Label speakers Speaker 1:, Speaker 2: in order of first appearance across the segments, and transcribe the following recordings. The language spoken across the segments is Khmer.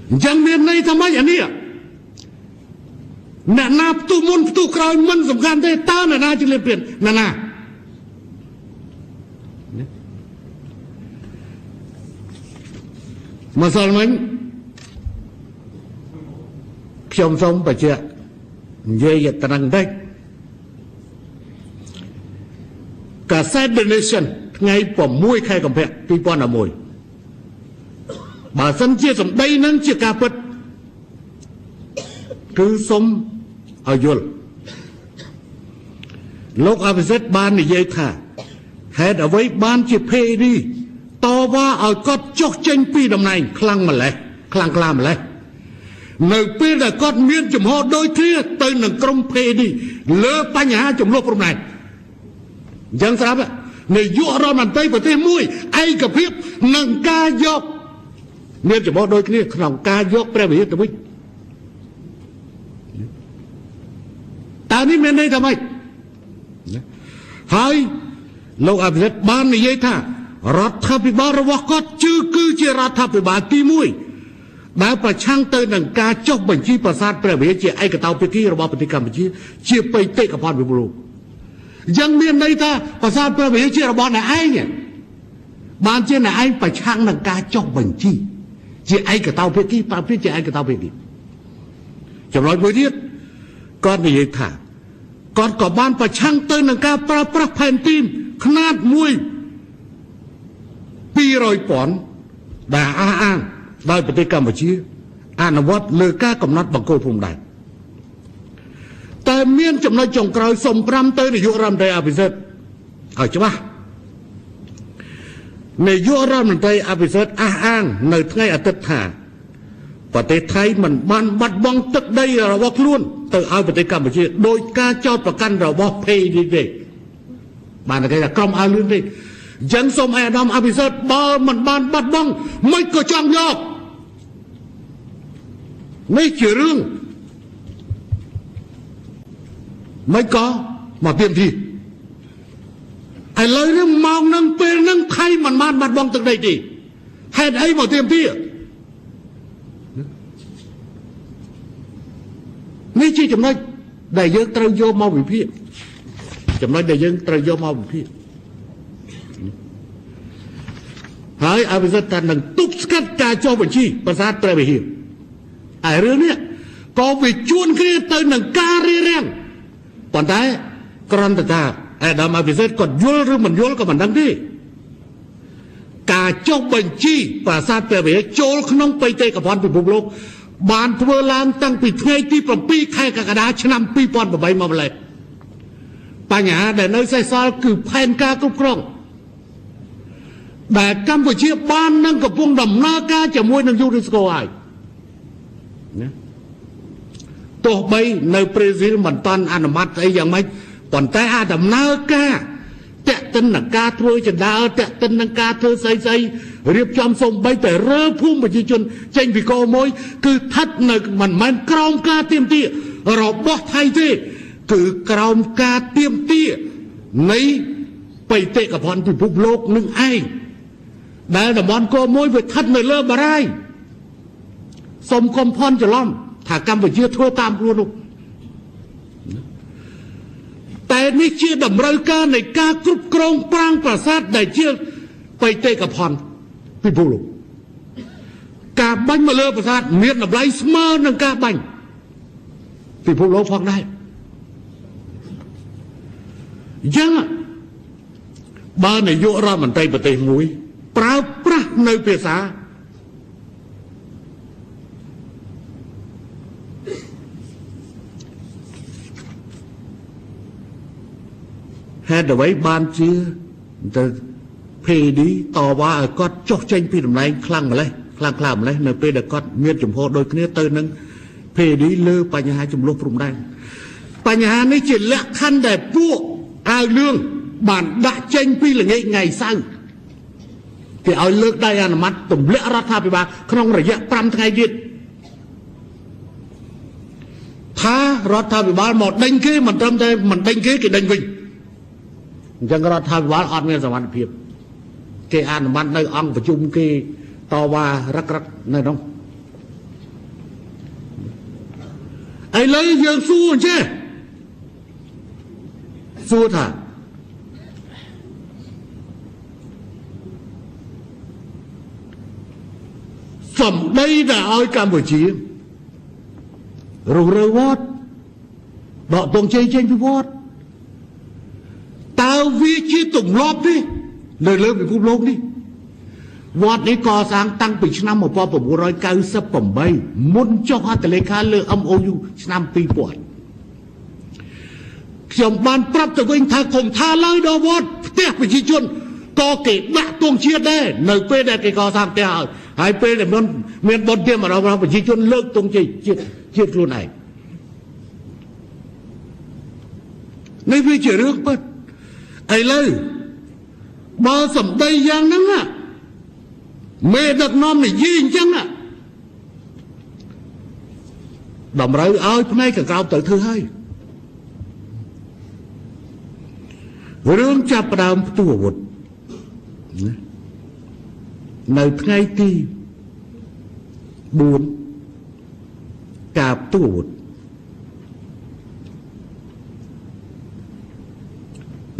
Speaker 1: អញ្ចឹងមានន័យថាម៉េចអានេះអ្នកណាផ្ទុះមុនផ្ទុះក្រោយមិនសំខាន់ទេតើអ្នកណាជាលៀនពៀនអ្នកណាម្សិលមិញខ្ញុំសូមបញ្ជាក់និយាយត្រង់តិចកាសែត The Nation ថ្ងៃ6ខែកុម្ភៈ2011បើសិនជាសម្ដីនឹងជាការពិតគឺសូមឲ្យយល់លោកអភិសិទ្ធបាននិយាយថាហេតុអ្វីបានជា PAD តវ៉ាឲ្យគាត់ចុះចេញពីតំណែងខ្លាំងម្ល៉េះខ្លាំងក្លាម្ល៉េះនៅពេលដែលគាត់មានចំហដូចគ្នាទៅនឹងក្រុម PAD លើបញ្ហាចំនួនព្រំដែនអញ្ចឹងស្រាប់នាយករដ្ឋមន្ត្រីប្រទេសមួយឯកភាពនឹងការយកមានចំហដូចគ្នាក្នុងការយកព្រះវិហារទៅវិញតើនេះមានន័យថាម៉េចហើយលោកអភិសិទ្ធបាននិយាយថារដ្ឋាភិបាលរបស់គាត់គឺជារដ្ឋាភិបាលទី1ដែលប្រឆាំងទៅនឹងការចុះបញ្ជីប្រាសាទព្រះវិហារជាឯកតោភាគីរបស់ប្រទេសកម្ពុជាជាបេតិកភណ្ឌពិភពលោកអញ្ចឹងមានន័យថាប្រាសាទព្រះវិហារជារបស់អ្នកឯងបានជាអ្នកឯងប្រឆាំងនឹងការចុះបញ្ជីជាឯកតោភាគីប្រភេទជាឯកតោភាគីចំណុចមួយទៀតគាត់និយាយថាគាត់ក៏បានប្រឆាំងទៅនឹងការប្រើប្រាស់ផែនទីខ្នាតមួយ200ពាន់ដែលអះអាងដោយប្រទេសកម្ពុជាអនុវត្តលើការកំណត់បង្គោលព្រំដែនតែមានចំណុចចុងក្រោយសូម5ទៅនាយករដ្ឋមន្ត្រីអភិសិទ្ធឲ្យច្បាស់នាយករដ្ឋមន្ត្រីអភិសិទ្ធអះអាងនៅថ្ងៃអាទិត្យថាប្រទេសថៃមិនបានបាត់បង់ទឹកដីរបស់ខ្លួនទៅឲ្យប្រទេសកម្ពុជាដោយការចោទប្រកាន់របស់ PDD ទេបានគេថាក្រុមឲ្យលឿនទេអញ្ចឹងសូមឲ្យអាដាមអភិសិទ្ធបើមិនបានបាត់បង់មិនក៏ចង់យកនេះជារឿងមិនក៏មកទៀមទីឥឡូវនេះម៉ោងនឹងពេលនឹងថៃមិនបានបាត់បង់ទឹកដីទេហេតុអីមកទៀមទីនេះជាចំណុចដែលយើងត្រូវយកមកវិភាគចំណុចដែលយើងត្រូវយកមកវិភាគហើយអភិសិទ្ធថានឹងទប់ស្កាត់ការចុះបញ្ជីប្រាសាទព្រះវិហារហើយរឿងនេះក៏វាជួនគ្នាទៅនឹងការរារាំងប៉ុន្តែគ្រាន់តែថាអាដាមអភិសិទ្ធគាត់យល់ឬមិនយល់ក៏មិនដឹងទេការចុះបញ្ជីប្រាសាទព្រះវិហារចូលក្នុងបេតិកភណ្ឌពិភពលោកបានធ្វើឡើងតាំងពីថ្ងៃទី7ខែកក្កដាឆ្នាំ2008មកម្ល៉េះបញ្ហាដែលនៅសេសសល់គឺផែនការគ្រប់គ្រងដែលកម្ពុជាបាននឹងកំពុងដំណើរការជាមួយនឹង UNESCO ហើយណាទោះបីនៅប្រេស៊ីលមិនតាន់អនុម័តអីយ៉ាងម៉េចប៉ុន្តែអាដំណើរការតាក់ទិននឹងការធ្វើចណ្ដាលតាក់ទិននឹងការធ្វើស្អីស្អីរៀបចំសូម្បីតែរើភូមិប្រជាជនចេញពីកមួយគឺស្ថិតនៅមិនមែនក្រោមការទាមទាររបស់ថៃទេគឺក្រោមការទាមទារនៃបេតិកភណ្ឌពិភពលោកនឹងឯងដែលតំបន់កមួយវាស្ថិតនៅលើបារាយសូមកុំភ័ន្តច្រឡំថាកម្ពុជាធ្វើតាមខ្លួននោះតែនេះជាតម្រូវការនៃការគ្រប់គ្រងប្រាង្គប្រាសាទដែលជាបេតិកភណ្ឌពិភពលោកការបាញ់មកលើប្រាសាទមានតម្លៃស្មើនឹងការបាញ់ពិភពលោកផងដែរអញ្ចឹងបើនាយករដ្ឋមន្ត្រីប្រទេសមួយប្រើប្រាស់នៅភាសាហេតុអ្វីបានជាទៅ PAD តវ៉ាឲ្យគាត់ចុះចេញពីតំណែងខ្លាំងម្ល៉េះខ្លាំងក្លាម្ល៉េះនៅពេលដែលគាត់មានចំហដូចគ្នាទៅនឹង PAD លើបញ្ហាចំនួនព្រំដែនបញ្ហានេះជាលក្ខខណ្ឌដែលពួកអាវលឿងបានដាក់ចេញពីល្ងាចថ្ងៃសៅរ៍គេឲ្យលើកដៃអនុម័តទម្លាក់រដ្ឋាភិបាលក្នុងរយៈ5ថ្ងៃទៀតថារដ្ឋាភិបាលមកដេញគេមិនត្រឹមតែមិនដេញគេគេដេញវិញអញ្ចឹងរដ្ឋាភិបាលអត់មានសមត្ថភាពគេអនុម័តនៅអង្គប្រជុំគេតវ៉ារឹកនៅនោះ ឥឡូវយើងសួរអញ្ចេះសួរថាសម្ដីដែលឲ្យកម្ពុជារុះរើវត្តដកទង់ជ័យចេញពីវត្តតើវាជាទម្លាប់ទេនៅលើពិភពលោកនេះវត្តនេះកសាងតាំងពីឆ្នាំ1998មុនចុះហត្ថលេខាលើ MOU ឆ្នាំ2000ខ្ញុំបានប្រាប់ទៅវិញថាកុំថាឡើយដល់វត្តផ្ទះប្រជាជនក៏គេដាក់ទង់ជាតិដែរនៅពេលដែលគេកសាងផ្ទះហើយហើយពេលដែលមានបុណ្យទានម្ដងប្រជាជនលើកទង់ជាតិជាតិខ្លួនឯងនេះវាជារឿងពិតឥឡូវបើសម្ដីយ៉ាងហ្នឹងណាមេដឹកនាំនិយាយអញ្ចឹងណាតម្រូវឲ្យផ្នែកកក្រោបទៅធ្វើហើយរឿងចាប់ផ្ដើមផ្ទុះអាវុធណានៅថ្ងៃទី4ការផ្ទុះអាវុធ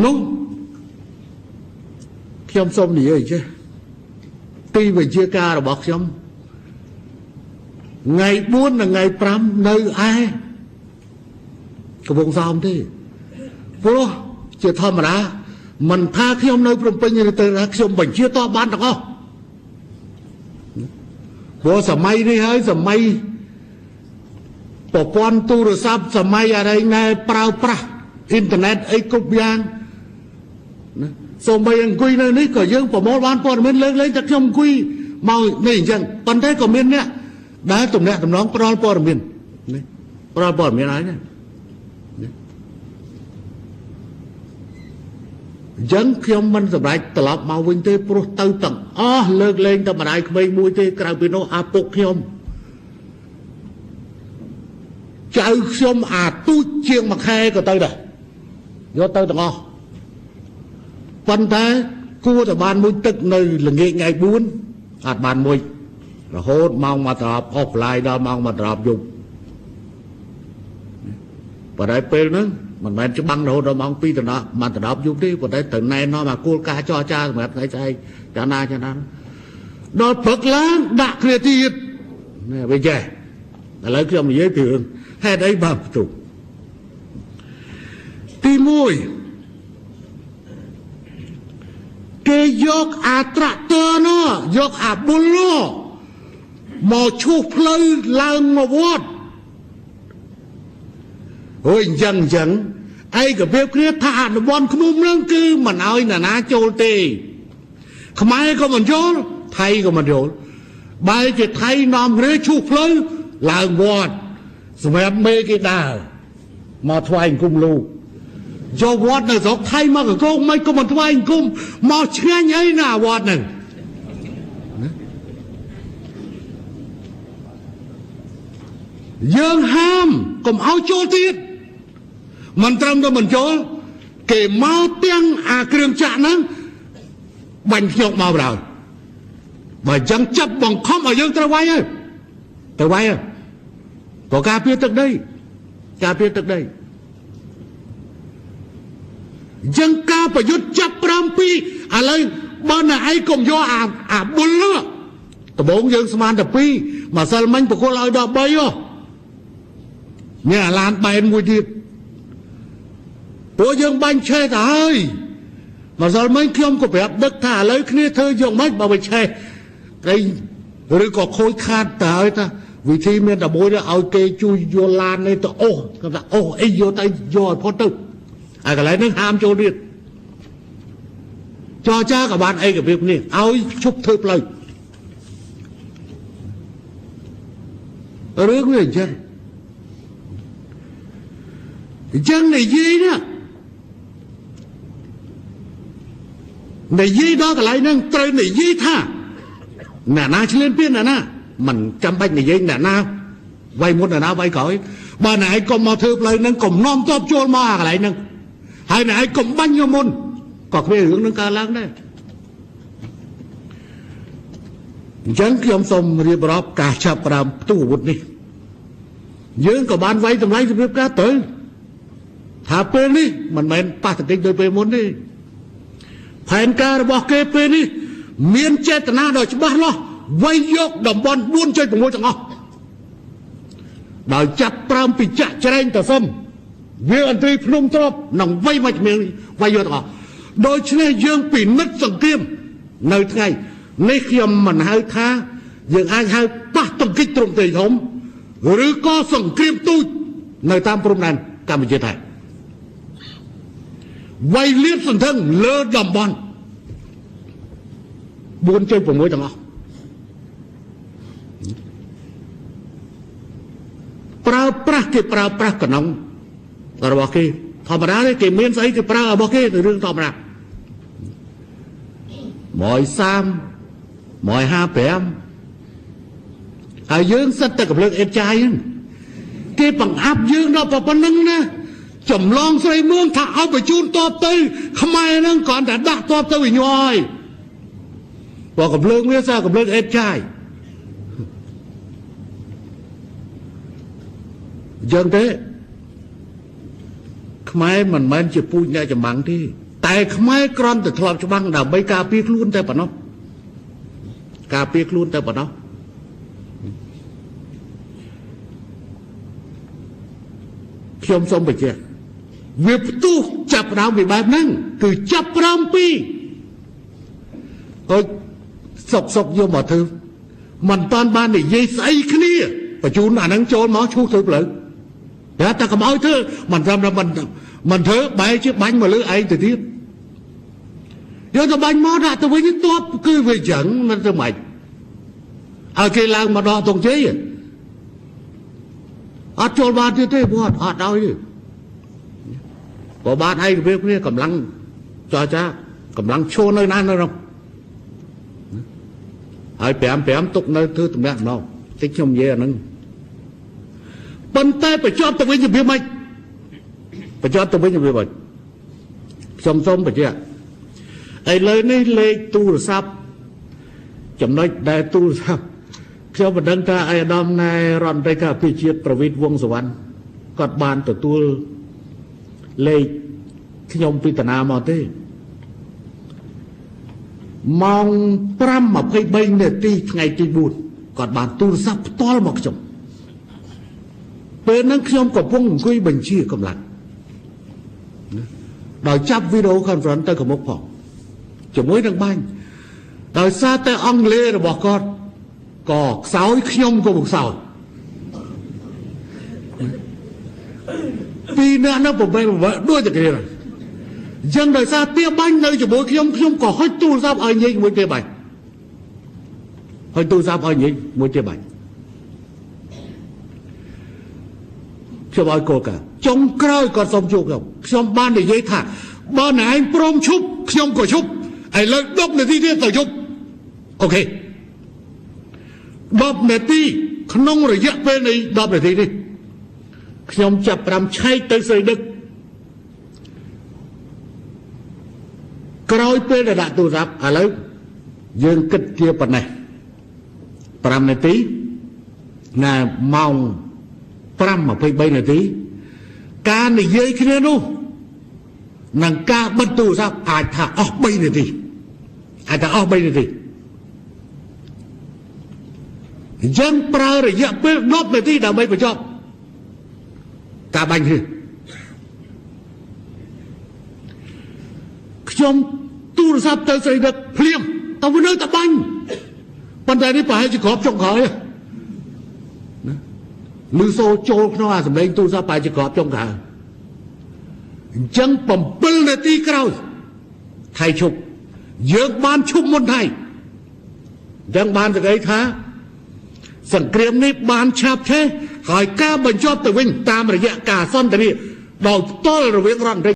Speaker 1: នោះខ្ញុំសូមនិយាយចេះទីវិជាការរបស់ខ្ញុំថ្ងៃ4និងថ្ងៃ5នៅឯកំពង់សោមទេព្រោះជាធម្មតាមិនថាខ្ញុំនៅភ្នំពេញឬទៅណាខ្ញុំបញ្ជាតបបានទាំងអស់ព្រោះសម័យនេះហើយសម័យប្រព័ន្ធទូរស័ព្ទសម័យអរិយណែប្រើប្រាស់អ៊ីនធឺណិតអីគ្រប់យ៉ាងណាសូម្បីអង្គុយនៅនេះក៏យើងប្រមូលបានព័ត៌មានលើកលែងតែខ្ញុំអង្គុយមកនេះអញ្ចឹងប៉ុន្តែក៏មានអ្នកដែលទំនាក់ទំនងផ្ដល់ព័ត៌មាននេះផ្ដល់ព័ត៌មានហើយណាអញ្ចឹងខ្ញុំមិនសម្រេចត្រឡប់មកវិញទេព្រោះទៅទាំងអស់លើកលែងតែម្ដាយក្មេងមួយទេក្រៅពីនោះអាពុកខ្ញុំចៅខ្ញុំអាទូចជាងមួយខែក៏ទៅដែរយកទៅទាំងអស់ប៉ុន្តែគួរតែបានមួយទឹកនៅល្ងាចថ្ងៃ4អត់បានមួយរហូតម៉ោង1ត្រប់អស់បន្លាយដល់ម៉ោង1ត្រប់យប់ប៉ុន្តែពេលហ្នឹងមិនមែនច្បាំងរហូតដល់ម៉ោង2ត្រប់1ត្រប់យប់ទេប៉ុន្តែត្រូវណែនាំអាគោលការណ៍ចរចាសម្រាប់ថ្ងៃស្អែកចាណាចាណាដល់ព្រឹកឡើងដាក់គ្នាទៀតនេះវាចេះឥឡូវខ្ញុំនិយាយពីរឿងហេតុអីបានផ្ទុះទី1គេយកអាត្រាក់ទ័រនោះយកអាបុលនោះមកឈូសផ្លូវឡើងមកវត្តអូយអញ្ចឹងឯកភាពគ្នាថាអនុវត្តឃុំនឹងគឺមិនឲ្យនរណាចូលទេខ្មែរក៏មិនចូលថៃក៏មិនចូលបែរជាថៃនាំគ្នាឈូសផ្លូវឡើងវត្តសម្រាប់មេគេដើរមកថ្វាយអង្គមលោកចូលវត្តនៅស្រុកថៃមកកកងមិនក៏មិនថ្វាយអង្គមមកឆ្ងាញ់អីណាវត្តហ្នឹងយើងហាមកុំឲ្យចូលទៀតមិនត្រឹមតែមិនចូលគេមកទាំងអាគ្រឿងចាក់ហ្នឹងបាញ់ខ្ញុំមកបណ្ដោយបើអញ្ចឹងចាប់បង្ខំឲ្យយើងត្រូវវាយហើយត្រូវវាយហើយក៏ការពារទឹកដីការពារទឹកដីអញ្ចឹងការប្រយុទ្ធចាប់7ឥឡូវបើណែឯងកុំយកអាបុលនោះដំបងយើងស្មានតែ2ម្សិលមិញប្រគល់ឲ្យដល់3ហ៎មានអាឡានបែនមួយទៀតពួកយើងបាញ់ឆេះទៅហើយម្សិលមិញខ្ញុំក៏ប្រាប់ដឹកថាឥឡូវគ្នាធ្វើយកមិនបើវាឆេះអីឬក៏ខូចខាតទៅហើយថាវិធីមានតែមួយឲ្យគេជួយយកឡាននេះទៅអូសគាត់ថាអូសអីយកទៅយកឲ្យផុតទៅហើយកន្លែងហ្នឹងហាមចូលទៀតចរចាក៏បានឯកភាពនេះឲ្យឈប់ធ្វើផ្លូវរឿងវាអញ្ចឹងនិយាយណានិយាយដល់កន្លែងហ្នឹងត្រូវនិយាយថាអ្នកណាឆ្លៀនពៀនអ្នកណាមិនចាំបាច់និយាយអ្នកណាវាយមុនអ្នកណាវាយក្រោយបើអ្នកឯងកុំមកធ្វើផ្លូវហ្នឹងកុំនាំតបចូលមកអាកន្លែងហ្នឹងហើយអ្នកឯងកុំបាញ់យកមុនក៏គ្មានរឿងនឹងកើតឡើងដែរអញ្ចឹងខ្ញុំសូមរៀបរាប់ការចាប់ផ្ដើមផ្ទុះអាវុធនេះ យើងក៏បានវាយតម្លៃសភាពការទៅថាពេលនេះមិនមែនប៉ះទង្គិចដូចពេលមុនទេផែនការរបស់គេពេលនេះមានចេតនាដ៏ច្បាស់លាស់វាយយកតំបន់ 4.6 ទាំងអស់ដោយចាប់ប្រើមពីចាក់ច្រែងទៅសុំវាអន្ត្រីភ្នំទ្របនឹងវាយមកជំនាញវាយយកទាំងអស់ដូច្នេះយើងពិនិត្យសង្គ្រាមនៅថ្ងៃនេះខ្ញុំមិនហៅថាយើងអាចហៅប៉ះទង្គិចទ្រង់ទ្រាយធំឬក៏សង្គ្រាមទូចនៅតាមព្រំដែនកម្ពុជាថៃវាយលៀបសន្ធឹងលើតំបន់ 4.6 ទាំងអស់ប្រើប្រាស់គេប្រើប្រាស់កណ្ដុងរបស់គេធម្មតាទេគេមានស្អីគេប្រើរបស់គេទៅរឿងធម្មតា130 155ហើយយើងសិតតែកំភ្លើងអេតចាយហ្នឹងគេបង្អាប់យើងដល់ប៉ុណ្្នឹងណាចម្លងស្រីមឿងថាឲ្យបញ្ជូនតបទៅខ្មែរហ្នឹងគ្រាន់តែដាក់តបទៅវាញ័យព្រោះកំភ្លើងវាសើកំភ្លើងអេតចាយអញ្ចឹងទេខ្មែរមិនមែនជាពូជអ្នកចម្បាំងទេតែខ្មែរគ្រាន់តែធ្លាប់ច្បាំងដើម្បីការពារខ្លួនតែប៉ុណ្ណោះការពារខ្លួនតែប៉ុណ្ណោះខ្ញុំសូមបញ្ជាក់វាផ្ទុះចាប់ដើមពីបែបហ្នឹងគឺចាប់ដើមពីអុយសុកយកមកធ្វើមិនតាន់បាននិយាយស្អីគ្នាបញ្ជូនអាហ្នឹងចូលមកឈូសធ្វើផ្លូវតែកុំឲ្យធ្វើមិនត្រឹមតែមិនធ្វើបែរជាបាញ់មកលើឯងទៅទៀតយកទៅបាញ់មកដាក់ទៅវិញតបគឺវាចឹងមិនទៅម៉េចឲ្យគេឡើងមកដកតុងជ័យអត់ចូលបានទៀតទេព្រោះអត់ឲ្យទេបើបានឯកភាពគ្នាកម្លាំងចរចាកម្លាំងឈរនៅណានៅនោះហើយ5 5ទុកនៅធ្វើតំណាក់ម្ដងតិចខ្ញុំនិយាយអាហ្នឹងប៉ុន្តែបញ្ចប់ទៅវិញរបៀបម៉េចបញ្ចប់ទៅវិញរបៀបម៉េចខ្ញុំសូមបញ្ជាក់ឥឡូវនេះលេខទូរស័ព្ទចំណុចដែលទូរស័ព្ទខ្ញុំមិនដឹងថាឯកឧត្តមណែរដ្ឋមន្ត្រីការពារជាតិប្រវីតវង្សសុវណ្ណគាត់បានទទួលលេខខ្ញុំពីតាណាមកទេម៉ោង 5:23 នាទីថ្ងៃទី4គាត់បានទូរស័ព្ទផ្ទាល់មកខ្ញុំពេលហ្នឹងខ្ញុំកំពុងអង្គុយបញ្ជាកម្លាំងដោយចាប់វីដេអូ conference ទៅខាងមុខផងជាមួយនឹងបាញ់ដោយសារតែអង់គ្លេសរបស់គាត់ក៏ខ្សោយខ្ញុំក៏ខ្សោយពីរនាក់នោះប្របែដូចតែគ្នាអញ្ចឹងដោយសារទាបាញ់នៅជាមួយខ្ញុំខ្ញុំក៏ហុចទូរស័ព្ទឲ្យនិយាយជាមួយទាបាញ់ហុចទូរស័ព្ទឲ្យនិយាយមួយទាបាញ់ខ្ញុំឲ្យគោលការណ៍ចុងក្រោយគាត់សូមជួបខ្ញុំខ្ញុំបាននិយាយថាបើណែឯងព្រមឈប់ខ្ញុំក៏ឈប់ឥឡូវ10នាទីទៀតទៅឈប់អូខេ10នាទីក្នុងរយៈពេលនៃ10នាទីនេះខ្ញុំចាប់5ឆែកទៅស្រីដឹកក្រោយពេលដែលដាក់ទូរស័ព្ទឥឡូវយើងគិតជាប៉ុណ្ណេះ5នាទីណាម៉ោង 5:23 នាទីការនិយាយគ្នានោះនិងការបិទទូរស័ព្ទអាចថាអស់3នាទីអាចថាអស់3នាទីអញ្ចឹងប្រើរយៈពេល10នាទីដើម្បីបញ្ចប់ការបាញ់គ្នាខ្ញុំទូរស័ព្ទទៅស្រីដឹកភ្លាមតែវានៅតែបាញ់ប៉ុន្តែនេះប្រហែលជាក្របចុងក្រោយណាឮសូរចូលក្នុងអាសម្លេងទូរស័ព្ទប្រហែលជាក្របចុងក្រោយអញ្ចឹង7នាទីក្រោយថៃឈប់យើងបានឈប់មុនថៃអញ្ចឹងបានសេចក្តីថាសង្គ្រាមនេះបានឆាប់ឆេះហើយការបញ្ចប់ទៅវិញតាមរយៈការសន្ទនាដោយផ្ទាល់រវាងរដ្ឋមន្ត្រី